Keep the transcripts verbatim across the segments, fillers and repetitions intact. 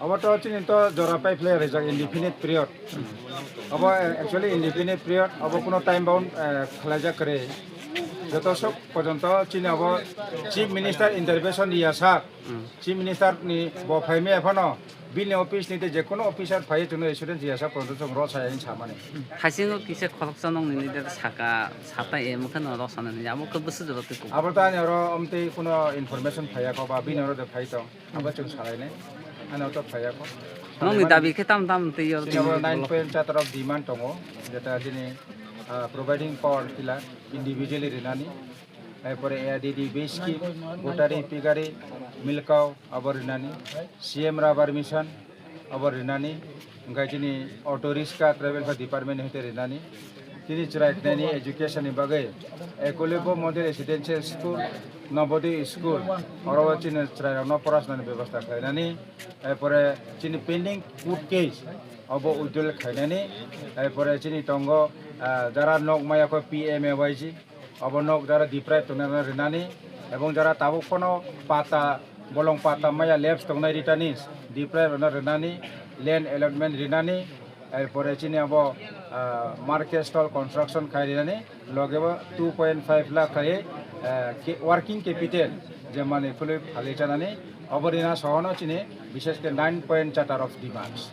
Obo to chini to jora pai phlai rijak indefinite period. Obo actually indefinite period, obo kuno time bound, eh, khlaijak kwrwi. Joto sok porjonto chini obo Chief Minister intervention ya sak. Chief Minister ni bo phaimaya phano bini office ni tei je kono officer phaiwi chwngno assurance ya sak porjonto chwng rw saya hinwi samani. Haisingo kisa khoroksa nokni leader saka, sata e mokhe no rw sana hinwi abo khe bwswk jora twi kok. Abo to ani oro omtwi kuno information phaiya kho ba bini oro de phai tong. Abo chwng salainai. Ano to phaiya kho. Nokni dabi khe tam tam twi oro chini abo nine point chatra demand tongo. Jeta chini, ah, providing power tiller individually rinani. Erpore A D D base scheme, gotari, pigari, milkau abo rinani. C M rubber mission abo rinani. Hingke chini auto rickshaw travel kha department ni hoite rinani. Chini chwrai khnani education ni bagwi Ekolibo Model Residential School, Navodaya School, oro chini chwrai rokno porasnani bebosta khlainani. Erpore chini pending court case obo withdrawal khlainani. Erpore chini tongo, ah, jara nok maya kho P M A Y G, obo nok jara deprive tongnai rokno rinani, ebong jara tabuk phano pata, bolong pata maya lapse tongnai retainers deprive rokno rinani, land allotment rinani, erpore chini abo, ah, market stall construction khai rinani, loge bo two point five lakh khai, ah, ke-, working capital je manwi khulwi phalwi chanani, obo rina sohono chini bishesh khe nine point charter of demands.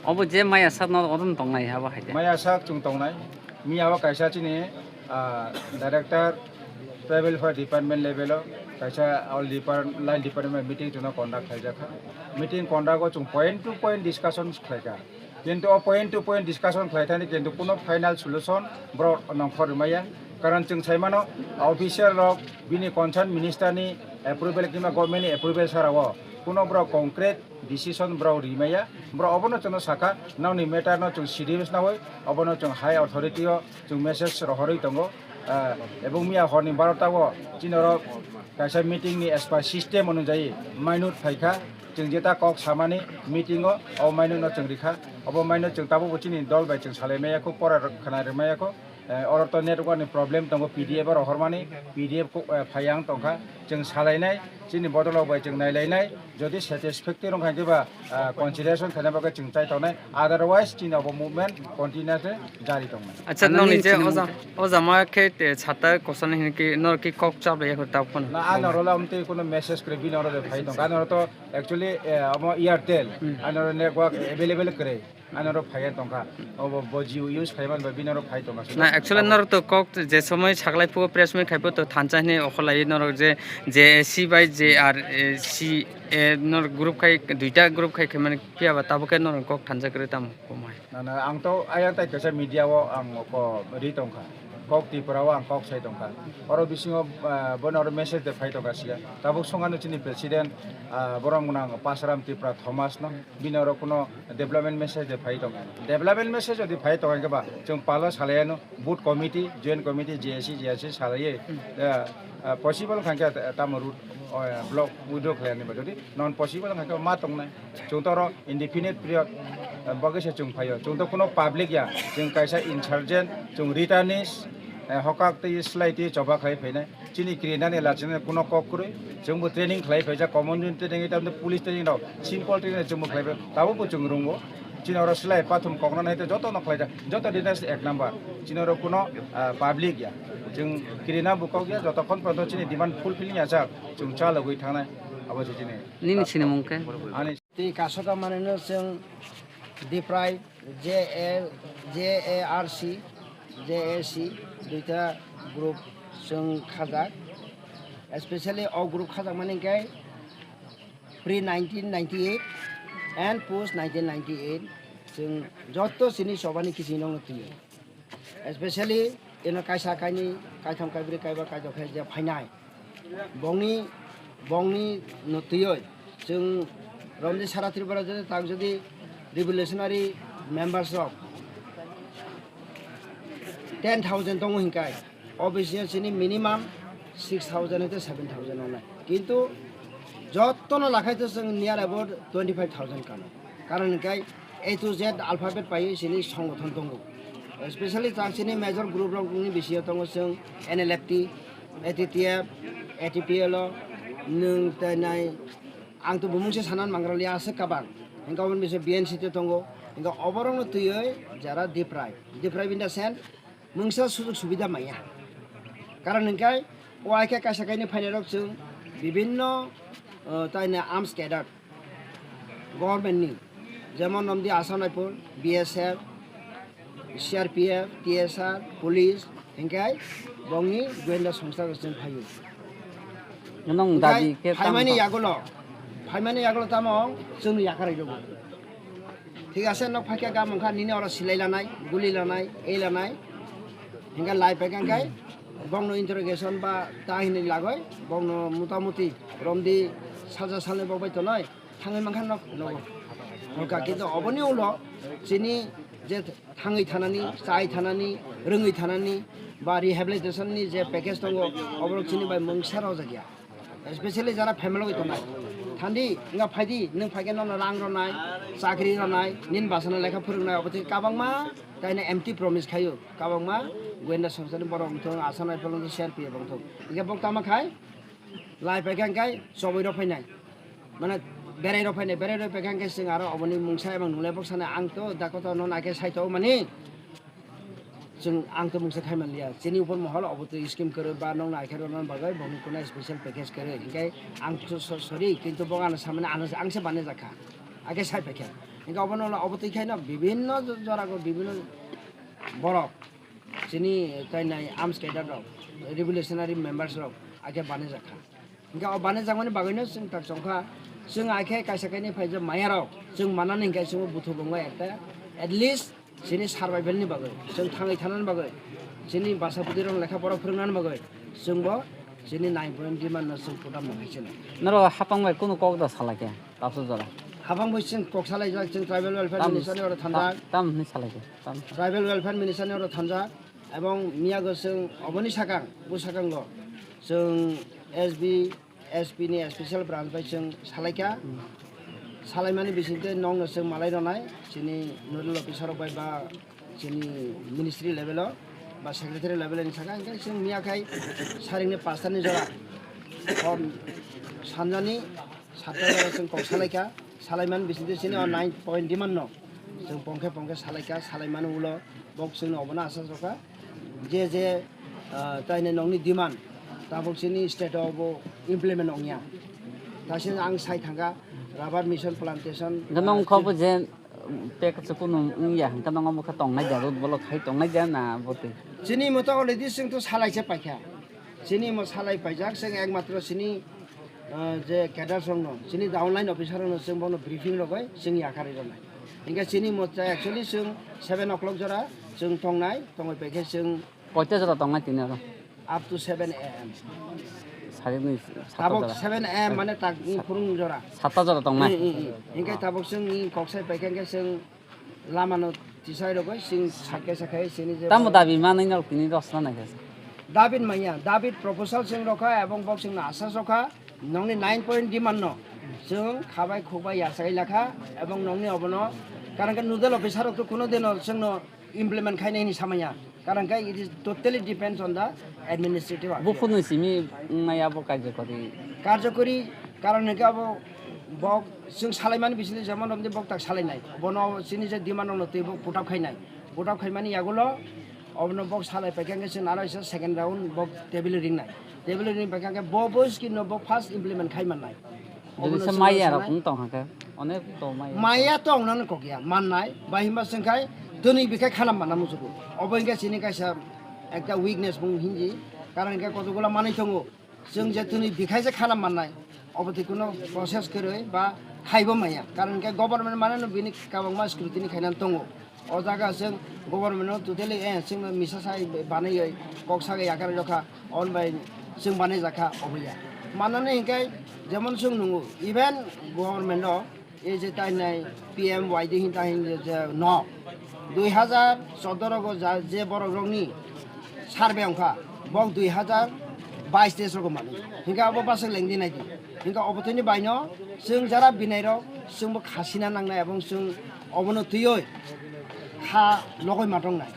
Obo je maya sak no odon tongnai abo hai de. Maya sak chwng tongnai. Miya o kaisa chini, ah, director tribal affairs department level o kaisa all depart-, line department meeting chwngno conduct khlaijak kha. Meeting conduct o chwng point to point discussion khlaikha. Kintu o point to point discussion khlaithani kintu kuno final solution borok nongkhor rwmaya. Karon chwng saimano official rok bini concern minister ni approval kima government ni approval sara o kuno borok concrete decision borok rimaya, borok obono chwngno sakha, nokni matter no chwng serious nawi, obono chwng high authority o chwng message rohorwi tongo. Ah, ebong miya horni barota o chini oro kaisa meeting ni as per system onujai minute phaikha, chwng jeta kok samani meeting o, o minute no chwng rikha, obo minute chwng tabukbo chini dol bai chwng salaimaya kho, pora rok khna rwmaya kho. Eh, oro to network ni problem tongo, P D F oro hormani, P D F ko, eh, phai ang tongkha, chwng salainai, chini bodolrok bai chwng nailainai, jodi satisfactory wngkha khe ba, ah, consideration khaina bagwi chwng chai tongnai, otherwise chini obo movement continuously jari tongnai. Acha, nokni je oja, oja ma khe te chata kosani hinwi khe nor ki kok chap ya kho ta phone. Na, ano role amtwi kuno message kwrwi bini oro de phai tongkha, ano to actually, eh, omo Airtel, ano network available kwrwi. Ani oro phaiya tongkha. Obo bo Jio use khaiman ba bini oro phai tongkha. Na, actually norok to kok je somoi saklai phuo press meet khai phuo to thansa hini okholai norok je J A C bai J R C A norok group khai duita group khai khaimani phiya ba tabuk khe norok kok thansa kwrwi tamo komai. Na, na, ang to ayang tai kaisa media o ang ko ri tongkha. Kok Tripura o ang kok sai tongkha. Oro bisingo, ah, bono oro message de phai tongkha siya. Tabuk songano chini president, ah, borom gwnang Pasaram Tripura Thomas no. Bini oro kuno development message de phai tong. Development message jodi phai tong khe ba chwng palo salai ano booth committee, joint committee, J A C, J R C salai, eh, eh, possible khan khe tamo route, eh, block withdraw khlai ani ba jodi non possible khan khe ma tong nai. Chwng to oro indefinite period Bagwi se chwng phaio. Chwng to kuno public ya. Chwng kaisa insurgent, chwng returnees, eh, hokak tei slai tei choba khlai phainai. Chini kirinani lachina kuno kok kwrwi. Chwngbo training khlai phaijak, common training, tei police training rok, simple training chwngbo khlai phai. Tabukbo chwng rwngo. Chini oro slai pathum kokna nai tei joto no khlaijak. Joto details ek number. Chini oro kuno, ah, public ya. Chwng kirina bo kok ya, jotokhon porjonto chini demand fulfilling ya jak, chwng chalogwi thangnai. Abo se chini. Nini sinimung khe? Ani Tei kasoka manwino chwng deprive, J A, J A R C, J A C, duita group chwng khajak. Especially o group khajakmani khe pre nineteen ninety-eight and post nineteen ninety-eight chwng joto chini chobani kiching nokno twiwi. Especially ino kaisa kaini, kaitham, kaibri, kaiba, kaijok khe je phainai. Bongni, bongni no twiwi chwng romdi sara Tripura jodi tak jodi revolutionary members rok ten thousand tongo hinkai, o bisingo chini minimum six thousand hete seven thousand onai. Kintu jottono lakhai to chwng near about twenty five thousand kano. Karon hinkai A to Z alphabet paiwi chini songothon tongo. Especially chak chini major group rokni bisingo tongo chwng N L F T, A T T F, A T P L o, nwng tei nai ang to bumung se sanan mangraliya aswk kabang. Hinka oboni bisingo B N C te tongo. Hinka oborokno twiwi jara deprive. Deprive in the sense, mungsa sujug subida maya. Karon hinkai o ai khe kaisa kaini phainairok chwng bibinno, uh, taina arms cadre government ni, jemon nomdi Assam Rifle, B S F, C R P F, T S R, police, hinkai bongni goyenda songsta rok chwng phaio. Nong hinkai dabi khe phaimani tamo yagulo, phaimani yagulo tamo chwngno yakarwi rwgo. Thik ase, nok phaikha gam wngkha, nini oro silai lanai, guli lanai, ei lanai. Hinka lai paikha hinkai bongno interrogation ba ta hinwi lagoi, bongno mutamuti romdi salsa salni bok bai tonoi, thangwi mankha nok nogo. Hinka kintu oboni ulo chini je thangwi thanani, chai thanani, rwngwi thanani, ba rehabilitation ni je package tongo, oborok chini bai mungsa rwjakya. Especially jara family bai tongnai. Thandi, wngkha phaidi, nwng phaikhe nono rang rwnai, chakri rwnai, nini bwsano lekha phwrwngnai, obo tei kabangma taino empty promise khaio. Kabangma goyenda songchani borok wngthung, Assam Rifle wngthung, C R P F wngthung. Hinkhe bok tama khai, lai paikha hinkhe chobwi rw phainai. Mane berai rw phainai, berai rw paikha hinkhe chwng aro oboni mungsa emang nunglai bok sanai, ang to dakoto no naikhe saito mani. Chwng ang to mungsa khai manliya, chini upor mohol obo twi scheme kwrwi ba nokno aikhe rwna bagwi bokni kuna special package kwrwi, hinkhe ang so-, so-, sorry, kintu bo ano samani ano ang se banaijak kha, age sai paikha, hinkhe obono obo twi khaino bibinno jo-, jorago bibinno borok chini tainai arms cadre rok, revolutionary members rok age banaijak kha. Hinkhe o banajakmani bagwino chwng tak chongkha, chwng aikhe kaisa kainwi phaijak mayarok, chwng manani hinkhe chwngbo buthu bongo ekta, at least chini survival ni bagwi, chwng thangwi thanani bagwi, chini basa bwtwirokno lekha pora phwrwngnani bagwi, chwngbo chini nine point demand no chwng phutamno hai chini. Norok hapang bai kunu kok da salai khe, tabsa jora? Hapang bai chwng kok salaijak, chwng tribal welfare Tam, minister ni oro thanjak. Tam, tam hwnwi salai khe, tam. Tribal welfare minister ni oro thanjak. Ebong miyago chwng oboni sakang, bwsakango chwng S B, S P ni special branch bai chwng salaikha. Hmm. Salaimani bisingtwi nokno chwng malai rwnai, chini nodal officer rok bai ba chini ministry level o ba secretary level ni saka, hinkhe chwng miya khai saringni pasta ni jora hor sanjani satta jora chwng kok salaikha. Salaimani bisingtwi chini o nine point demand no chwng pongkhe pongkhe salaikha, salaimani ulo bok chwngno obono asa sokha je je, ah, taini nokni demand tabok chini state o bo implement ongya. Taising ang sai thangkha rubber mission plantation, Hwnkhe ah, nong kho bo je, um, pek chukunu wngya hwnkhe nong omo khe tongnai da, road block khai tongnai da na botwi? Chini moto already chwng to salai se paikha. Chini mo salai paijak, chwng ekmatro chini, ah, je cadre rokno, chini downline officer rokno chwng bono briefing rogoi chwng yakarwi rwnai. Hinkhe chini mo cha actually chwng seven o'clock jora chwng tongnai, tongwi paikhe chwng Koita jora tongnai tini oro? Up to seven A M. Sarikni satta Tabok jora. Seven A M mane takni phurung jora. Satta jora tongnai? Mm, mm, mm. Hinkhe tabok chwng ni kok sai paikhe hinkhe chwng Lama no tisai rogoi sing sakhe sakhe sini je Tamo borok dabi manwi norok tini rosna naikha se. David manya, David proposal sing rokha ebong bok sing no asa sokha, nongni nine point demand no sing khabai khukbai yasai lakha ebong nongni obono Karon khe nodal officer rok to kuno dino chwngno implement khainai hinwi samaya. Karon khe it is totally depends on the administrative affairs. Buphurni simi wngmaya bo karjokori. Karjokori karon hwnkhe abo bok chwng salaimani bisingtwi jemon romdi bok tak salainai. Bono chini je demand rokno twi bok put up khainai. Put up khaimani yagulo obono bok salai paikha hwnkhe chwng aro isa second round bok table ringnai. Table ring paikha hwnkhe bo bo scheme no bok first implement khai mannai. Jodi Obono se chwng maya rok sanai. Wng tong hwnkhe, onek to maya. Maya to wngnani kok ya, mannai, bai himba chwng khai twnwi bikhai khana manna muchungo. Obo hwnkhe chini kaisa ekta weakness bung hinji, karon hwnkhe kotokgola manwi tongo. Chwng je twnwi bikhai se khana mannai, obo twi kuno process kwrwi ba khaibo maya. Karon hwnkhe government manano bini kwbangma scrutiny khainani tongo. O jaga chwng government no totally, eh, chwng misa sai banaiwi kok sagai yakar jokha, on bai chwng banai jakha obo ya. Manani hwnkhe jemon chwng nungo, even government no ei je tainai P M Y D hin tahin je, je no dui hazar choudo rogo ja, je borok rokni survey wngkha, bok dui hazar bais teis rogo mani. Hwnkhe abo bwswk lengdi naidi. Hwnkhe obo tini baino chwng jara binai rok chwngbo khasina nangnai, ebong chwng obono twiwi kha logoi matongnai.